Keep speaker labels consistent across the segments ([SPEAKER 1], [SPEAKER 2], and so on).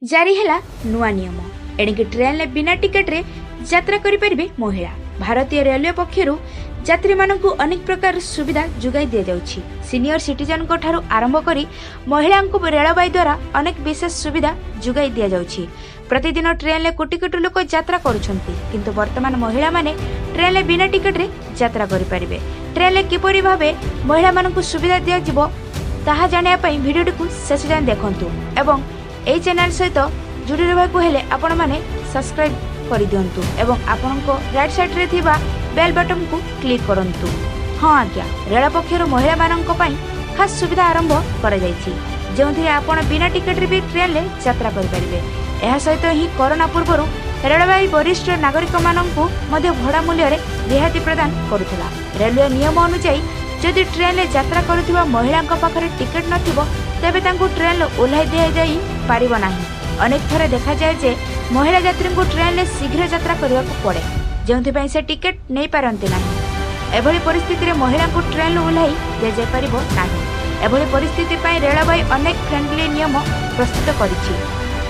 [SPEAKER 1] ଜାରି ହେଲା ନୂଆ ନିୟମ। ଏଣିକି ଟ୍ରେନରେ ବିନା ଟିକେଟରେ ଯାତ୍ରା କରିପାରିବେ ମହିଳା। ଭାରତୀୟ ରେଲୱେ ପକ୍ଷରୁ ଯାତ୍ରୀମାନଙ୍କୁ ଅନେକ ପ୍ରକାର ସୁବିଧା ଯୋଗାଇ ଦିଆଯାଉଛି। ସିନିୟର ସିଟିଜେନଙ୍କ ଠାରୁ ଆରମ୍ଭ କରି ମହିଳାଙ୍କୁ ରେଳବାଇ ଦ୍ୱାରା ଅନେକ ବିଶେଷ ସୁବିଧା ଯୋଗାଇ ଦିଆଯାଉଛି। ପ୍ରତିଦିନ ଟ୍ରେନରେ କୋଟି କୋଟି ଲୋକ ଯାତ୍ରା କରୁଛନ୍ତି, କିନ୍ତୁ ବର୍ତ୍ତମାନ ମହିଳାମାନେ ଟ୍ରେନରେ ବିନା ଟିକେଟରେ ଯାତ୍ରା କରିପାରିବେ। ଟ୍ରେନରେ କିପରି ଭାବେ ମହିଳାମାନଙ୍କୁ ସୁବିଧା ଦିଆଯିବ, ତାହା ଜାଣିବା ପାଇଁ ଭିଡ଼ିଓଟିକୁ ଶେଷ ଯାଏଁ ଦେଖନ୍ତୁ ଏବଂ ଏହି ଚ୍ୟାନେଲ ସହିତ ଯୋଡ଼ି ରହିବାକୁ ହେଲେ ଆପଣମାନେ ସବସ୍କ୍ରାଇବ୍ କରିଦିଅନ୍ତୁ ଏବଂ ଆପଣଙ୍କ ରାଇଟ୍ ସାଇଡ଼୍ରେ ଥିବା ବେଲ୍ ବଟନ୍କୁ କ୍ଲିକ୍ କରନ୍ତୁ। ହଁ ଆଜ୍ଞା, ରେଳ ପକ୍ଷରୁ ମହିଳାମାନଙ୍କ ପାଇଁ ଖାସ୍ ସୁବିଧା ଆରମ୍ଭ କରାଯାଇଛି, ଯେଉଁଥିରେ ଆପଣ ବିନା ଟିକେଟରେ ବି ଟ୍ରେନରେ ଯାତ୍ରା କରିପାରିବେ। ଏହା ସହିତ ହିଁ କରୋନା ପୂର୍ବରୁ ରେଳବାଇ ବରିଷ୍ଠ ନାଗରିକମାନଙ୍କୁ ମଧ୍ୟ ଭଡ଼ା ମୂଲ୍ୟରେ ରିହାତି ପ୍ରଦାନ କରୁଥିଲା। ରେଲୱେ ନିୟମ ଅନୁଯାୟୀ, ଯଦି ଟ୍ରେନରେ ଯାତ୍ରା କରୁଥିବା ମହିଳାଙ୍କ ପାଖରେ ଟିକେଟ୍ ନଥିବ, ତେବେ ତାଙ୍କୁ ଟ୍ରେନରେ ଓହ୍ଲାଇ ଦିଆଯାଇ ପାରିବ ନାହିଁ। ଅନେକ ଥର ଦେଖାଯାଏ ଯେ ମହିଳା ଯାତ୍ରୀଙ୍କୁ ଟ୍ରେନରେ ଶୀଘ୍ର ଯାତ୍ରା କରିବାକୁ ପଡ଼େ, ଯେଉଁଥିପାଇଁ ସେ ଟିକେଟ୍ ନେଇପାରନ୍ତି ନାହିଁ। ଏଭଳି ପରିସ୍ଥିତିରେ ମହିଳାଙ୍କୁ ଟ୍ରେନରୁ ଓହ୍ଲାଇ ଦିଆଯାଇପାରିବ ନାହିଁ। ଏଭଳି ପରିସ୍ଥିତି ପାଇଁ ରେଳବାଇ ଅନେକ ଫ୍ରେଣ୍ଡଲି ନିୟମ ପ୍ରସ୍ତୁତ କରିଛି।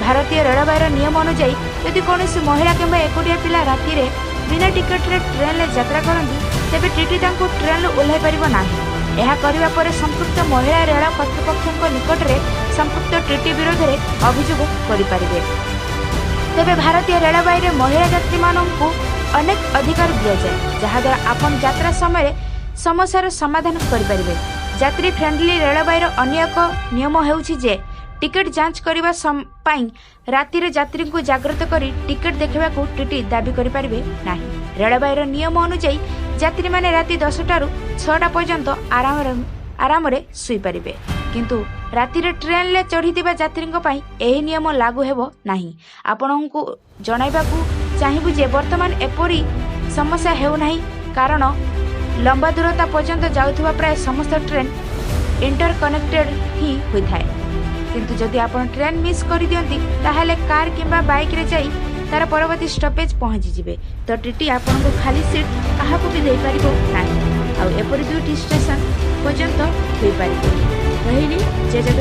[SPEAKER 1] ଭାରତୀୟ ରେଳବାଇର ନିୟମ ଅନୁଯାୟୀ, ଯଦି କୌଣସି ମହିଳା କିମ୍ବା ଏକୁଟିଆ ପିଲା ରାତିରେ ବିନା ଟିକେଟରେ ଟ୍ରେନରେ ଯାତ୍ରା କରନ୍ତି, ତେବେ ଟିଟି ତାଙ୍କୁ ଟ୍ରେନରୁ ଓହ୍ଲାଇ ପାରିବ ନାହିଁ। ଏହା କରିବା ପରେ ସମ୍ପୃକ୍ତ ମହିଳା ରେଳ କର୍ତ୍ତୃପକ୍ଷଙ୍କ ନିକଟରେ ସମ୍ପୃକ୍ତ ଟିଟି ବିରୋଧରେ ଅଭିଯୋଗ କରିପାରିବେ। ତେବେ ଭାରତୀୟ ରେଳବାଇରେ ମହିଳା ଯାତ୍ରୀମାନଙ୍କୁ ଅନେକ ଅଧିକାର ଦିଆଯାଏ, ଯାହାଦ୍ୱାରା ଆପଣ ଯାତ୍ରା ସମୟରେ ସମସ୍ୟାର ସମାଧାନ କରିପାରିବେ। ଯାତ୍ରୀ ଫ୍ରେଣ୍ଡଲି ରେଳବାଇର ଅନ୍ୟ ଏକ ନିୟମ ହେଉଛି ଯେ ଟିକେଟ୍ ଯାଞ୍ଚ କରିବା ପାଇଁ ରାତିରେ ଯାତ୍ରୀଙ୍କୁ ଜାଗ୍ରତ କରି ଟିକେଟ୍ ଦେଖିବାକୁ ଟିଟି ଦାବି କରିପାରିବେ ନାହିଁ। ରେଳବାଇର ନିୟମ ଅନୁଯାୟୀ, ଯାତ୍ରୀମାନେ ରାତି 10ଟାରୁ 6ଟା ପର୍ଯ୍ୟନ୍ତ ଆରାମରେ ଆରାମରେ ଶୋଇପାରିବେ, କିନ୍ତୁ ରାତିରେ ଟ୍ରେନରେ ଚଢ଼ିଥିବା ଯାତ୍ରୀଙ୍କ ପାଇଁ ଏହି ନିୟମ ଲାଗୁ ହେବ ନାହିଁ। ଆପଣଙ୍କୁ ଜଣାଇବାକୁ ଚାହିଁବୁ ଯେ ବର୍ତ୍ତମାନ ଏପରି ସମସ୍ୟା ହେଉନାହିଁ, କାରଣ ଲମ୍ବା ଦୂରତା ପର୍ଯ୍ୟନ୍ତ ଯାଉଥିବା ପ୍ରାୟ ସମସ୍ତ ଟ୍ରେନ୍ ଇଣ୍ଟର କନେକ୍ଟେଡ୍ ହିଁ ହୋଇଥାଏ। କିନ୍ତୁ ଯଦି ଆପଣ ଟ୍ରେନ୍ ମିସ୍ କରିଦିଅନ୍ତି, ତାହେଲେ କାର୍ କିମ୍ବା ବାଇକ୍ରେ ଯାଇ ତାର ପରବର୍ତ୍ତୀ ଷ୍ଟପେଜ୍ ପହଞ୍ଚିଯିବେ, ତ ଟିଟି ଆପଣଙ୍କୁ ଖାଲି ସିଟ୍ କାହାକୁ ବି ଦେଇପାରିବ ନାହିଁ। ଆଉ ଏପରି ଦୁଇଟି ଷ୍ଟେସନ ପର୍ଯ୍ୟନ୍ତ ହୋଇପାରିବ। ରହିଲି, ଜୟ ଜଗନ୍ନାଥ।